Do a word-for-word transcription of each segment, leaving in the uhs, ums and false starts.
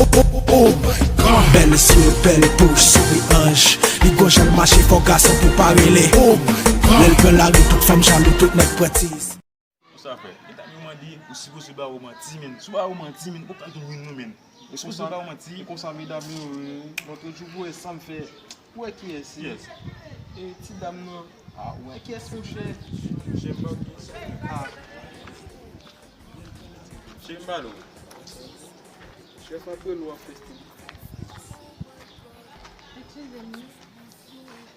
Oh, oh my God. Bèl zye, bèl bouch, souri anj. Li gon jan l mache, fò gason pou pa rele. Oh my God. Lè l pran lari, tout fanm jalou, tout nèg pran ti. Sa fè. Medam yo mande, ou sipoze ba yo manti, men. Si w ba yo manti, men, ou pa gen win non, men. Ou sipoze ba yo manti. Konsa, medam yo, euh, lòt jou pou wè sa m fè. Ou wè kiyès, yes. E ti dam nan. Ah, ou wè kiyès, monchè. Monchè, m pa kiyès. Ah. Monchè, m ba l ou. Chèf ap rele w ap fè stil. Eskize m.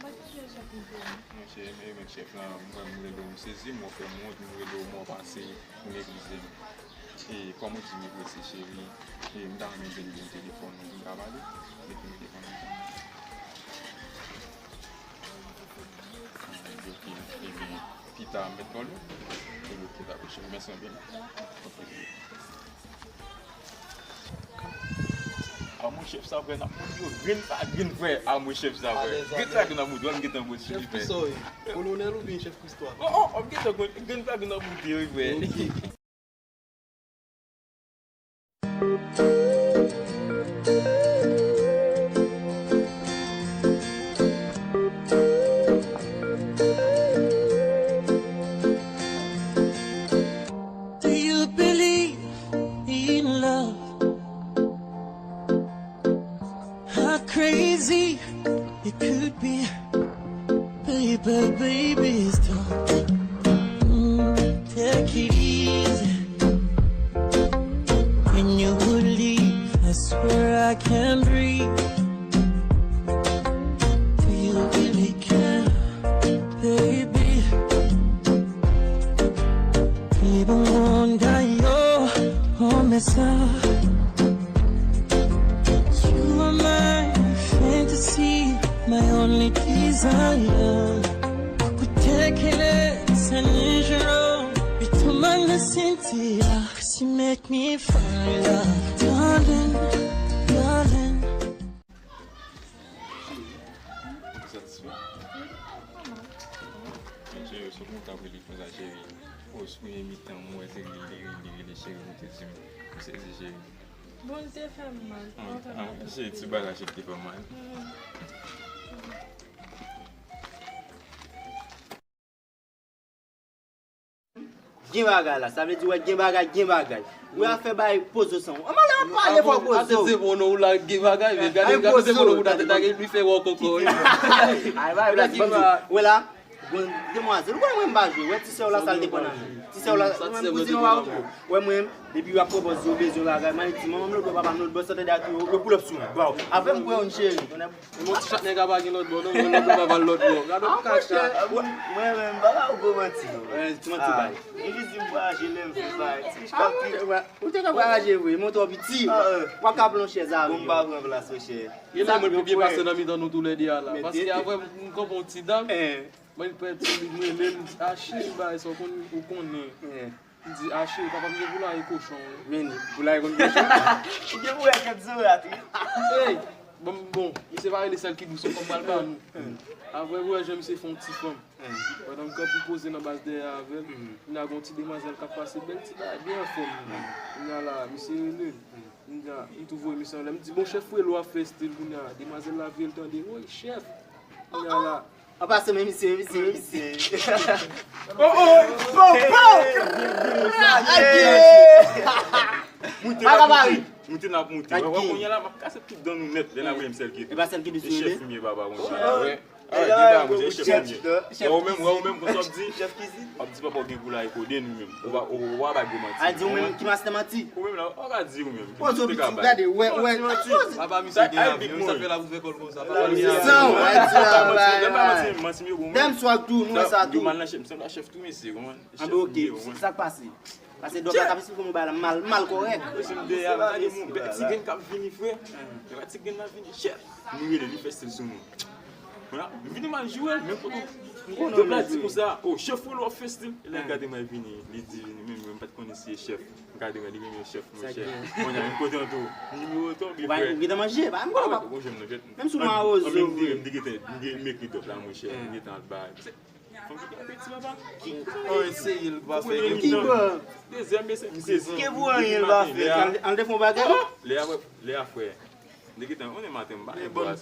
Mwen te gen chèf m te. Monchè, men, men chèf lan, mwen, m rele w, m sezi, m fè m wont, m rele w, m pase, m meprize m. E, kòm ou di, meprize, cheri, e, m ta renmen jwenn nimewo telefòn ou, m ka pale? Mete nimewo telefòn ou. Ok, ebyen, pita, m mèt kòl ou? Ebyen, ok, dakò, cheri, mèsi anpil. Ok. A, mon chèf, sa vrè, n ap moute yo grenn pa grenn, frè. A, mon chèf, sa vrè. Grenn pa grenn n ap moute, w ap gentan moute li, frè. Chèf kisa w ye? Kolonèl oubyen chèf Kristwa? Oh, oh, w ap gentan konn, grenn pa grenn n ap moute, wi, frè. Ok. Do you believe in love? How crazy it could be. Baby, baby, stop. Mm, take it easy. When you would leave, I swear I can't breathe. Do you really care, baby? Even wonder your own mess up. You are my fantasy, my only desire. Koukoute kele sa ni jero, bitumana Cynthia. 'Cause you make me fall in love, darling, darling. Ou satisfè? Cheri, sou kontan pou li konsa, cheri. O, sou premye mitan, mwen wè se li, li, li, li, li, cheri, mwen te di m, m sezi, cheri. Bon, l te fè m mal. Ah, ah, se ti bagay, se te fè m mal. Gen bagay la, sa vle di wè gen bagay, gen bagay. Wè afè bay pozo san. An malè ap pale fò pozo. Ase se bon non ou la gen bagay, men gade gade se bon non ou la tèt a gen li fè wò koko. Ay bay black. Wè la. Bon, demwazèl, ou konnen mwen m pa jwe. Wè ti sè w la sa l te pran nan men. Ti sè w la, mwen kouzin w pa ou. Wè mwen, depi w ap pran pòz yo bezwen bagay, m annik di manman m lòt bò, papa m lòt bò, sa tande ak yo, yo pull up sou mwen. Waw, avè m kwè yon cheri. Yon ti chat nèg a pa gen lòt bò, non, mwen lòt bò, papa l lòt bò. Gade yon kaka. Mwen menm, m pa ba ou gwo manti non. Ti manti bay. Ou jis di m vwayaje lè m fin bay. Ti chat. Ou te ka vwayaje vre, men w twò piti. W ap ka pran yon chèz avè m. Bon, m pa pran plas, monchè. Gen lè mwen pi byen pase nan mitan nou toulède a la. Paske apre m kanpe yon ti dam. Mwen pè ti li mwen menm di, "Achi, m bay sa w konn, ou konnen." M di, "Achi, papa m gen poulaye kochon, wi." Men, poulaye konn kochon. Ou gen poulaye kèt zorat, wi. Ey, bon, bon, misye pa rele sèl ki dous, kòm pral ba nou. Apre, ou wè jan misye fè yon ti fanm. Pandan m kanpe poze nan baz dèyè avè l, m la gon ti demwazèl k ap pase bèl ti bagay, byen anfòm. Kounye a la, misye rele l. M di, a, m tou voye misye anlè. M di, "Bon, chèf Frelo ap fè stil kounye a." Demwazèl la vire l tande, "Woy, chèf." Kounye a la. An pasan, men misye, men misye, men misye. Oh, oh, oh, oh. Moute n ap moute. Moute n ap moute. Wè, wè, kounye a la, m ap kase tout dan nou nèt. Lè n ap wè m sèl ki tou. E pa sèl ki tou sou li? E chèf m ye, papa, kounye a la, wè. Wè, ou menm, wè, ou menm, konsa w ap di. Chèf kizin. W ap di papa w gen poulaye koden nou menm. Ou pa, ou pa bay gwo manti. A di ou menm ki mastè manti. Ou menm la, ou ka di ou menm. Poze w piti, gade, wè, wè. Papa misye gen avyon, sa fè l ap ouvè kò l konsa. Papa misye gen avyon. San, wè, di la, bay, bay. Dam swag tou, nou wè sa tou. Yo mal nan chèf, m sanble a chèf tou mesye, konprann? Anben, ok, sa k pase? Pase dòk la k ap esplike m yon bagay la, m mal, m mal kòrèk. Mesye, m dèyè a, m gade yon bèl ti grenn k ap vini, frè. Lè ti grenn la vini, chèf. Nou rele, li fè stil sou nou. Kounye a, m vini m al jwe, men kote m konnen dòk la di konsa, "O, chèf Frelo ap fè stil." E lè l gade mwen vini, li di vini, men mwen m pa t konnen si e chèf. M gade mwen, li renmen chèf, monchè. Kounye a, men kote an tou, nimewo tonbe, frè. Ou gentan manje, pa m konnen pa. Bon, jèm nan jèt. Menm si w mawozo, m te, m te gentan, m te m ekri dòk la, monchè. M gentan al bay. An, eseye l pa fè gen ki bon. Dezyèm, mesye, m sezi. Ke pou anyen l pa fè? Al, al te fè yon bagay? Lè a, lè a, frè. Nèg gentan, on est matin, m pa gen bras.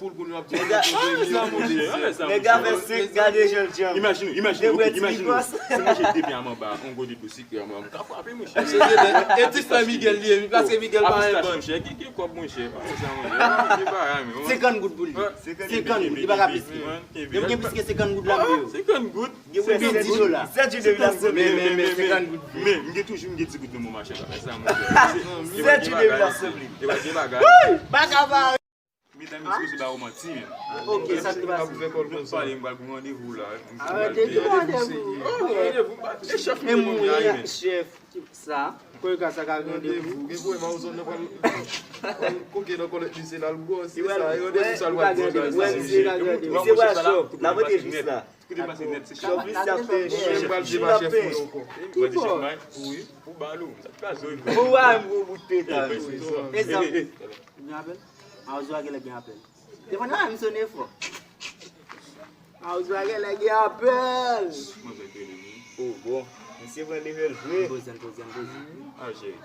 Nèg a fè senk, gade jan l djanm. Imajine, imajine, ok, imajine. Si mwen jete de pye a m anba, on gode dlo sikre anba, m ka frape, monchè. E ti frè Miguel li ye, wi, paske Miguel pa gen bann. Monchè, ki, ki kòb, monchè? Pa konsa, monchè. Ki bagay, men. Senkant goud pou li. Senkant goud, li pa ka plis ke. Yo gen plis ke senkant goud la, men yo. Senkant goud. Gen pou sèt dola. Sèt jou de vin ap sanble. Men, men, men, senkant goud. Men, m gen toujou, m gen di goud nan men m, mache pa fè sa, monchè. Sèt jou de vin ap sanble. E pa gen bagay. Baka ba. Medam, yo sipoze ba ou manti, men. Ok, sa k te pase? Pale, m pral pou randevou la. Arete, ki randevou? Oh, randevou, e chèf mwen, chèf, ki sa? Kote ka sa ka randevou? Gen pou wè Mawozo nan pral koke nan kòlèt misye la, l gwòs, se sa, e randevou sa l pral di. Misye pral chòp, la pote jis la. Kote pase nèt, se chèf. Chòp li ap fè, chèf li ap fè. Ou ba l ou, sa kraze w. Ou ba m gwo bout teta. Egzanp. Gen apèl? Mawozo a genlè gen apèl. Telefòn nan menm sonnen fò. Mawozo a genlè gen apèl. Mwen vle rele li. Oh, bon. Misye pran level vre. Poze l, poze l, poze l. Ah, cheri.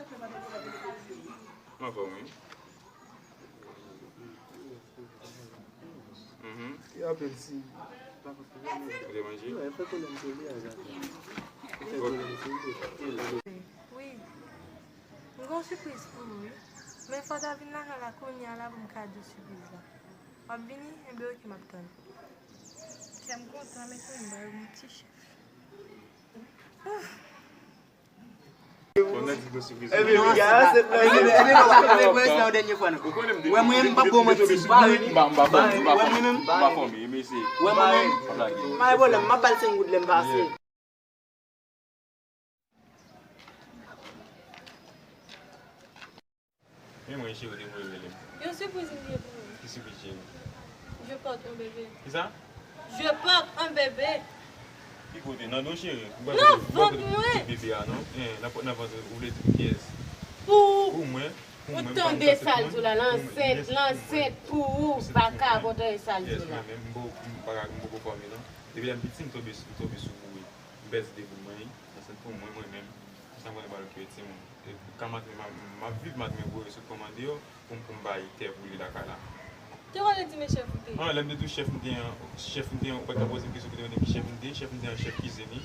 Anfòm, wi. Mhm. Ki apèl si? Ou te manje? Wi, fè kolè m sou li a, Jacqueline. Fè kolè m sou li. Wi. M gen yon sipriz pou ou, wi. Men fò w ta vin lakay la kounye a la pou m ka di w sipriz la. W ap vini? Enben, oke, m ap tann. Kè m kontan, men kounye a m ba w yon ti chèf. Ouf! Bon, nan di nou sipriz. Ebyen, piga, se prensip. Ebyen, ebyen, se prensip la, yon dènye fwa, non. Ou konnen m depi, wè, mwen menm, m p ap ba w manti. Ba ri. M pa, m pa fòme, m pa fòme, m pa fòme, mesye. Wè, mwen menm, pa gen pwoblèm, m ap ba l senk goud lè m pase. Men mwen, cheri, te voye rele m. Yon sipriz m gen pou ou. Ki sipriz, cheri? Je porte un bébé. Kisa? Je porte un bébé. Ki kote? Nan do, cheri? Nan vant mwen. Bebe a, non? Hein, nan, nan vant, ou vle di pou kiyès? Pou ou. Pou mwen? Pou mwen, ou tande sa l di w la, l ansent, l ansent pou ou, vagabon, tande sa l di w la. Yes, mwen menm, m poko, m pa ka, m poko fòme, non. Depi lè m piti, m tonbe, m tonbe sou boure. M pèdi de bout mwen, li ansent pou mwen, mwen menm. Sa mwen ba l kè timoun. E ka maten, m ap, m ap viv maten, mwen voye sou kòmande yo pou m, pou m bay tè pou li lakay la. Te wè di men chèf ou te ye. Ah, lè m te di w chèf m te an, chèf m te an, ou pa t ka poze m kesyon pou te mande m ki chèf m te ye, chèf m te an, chèf kizin li.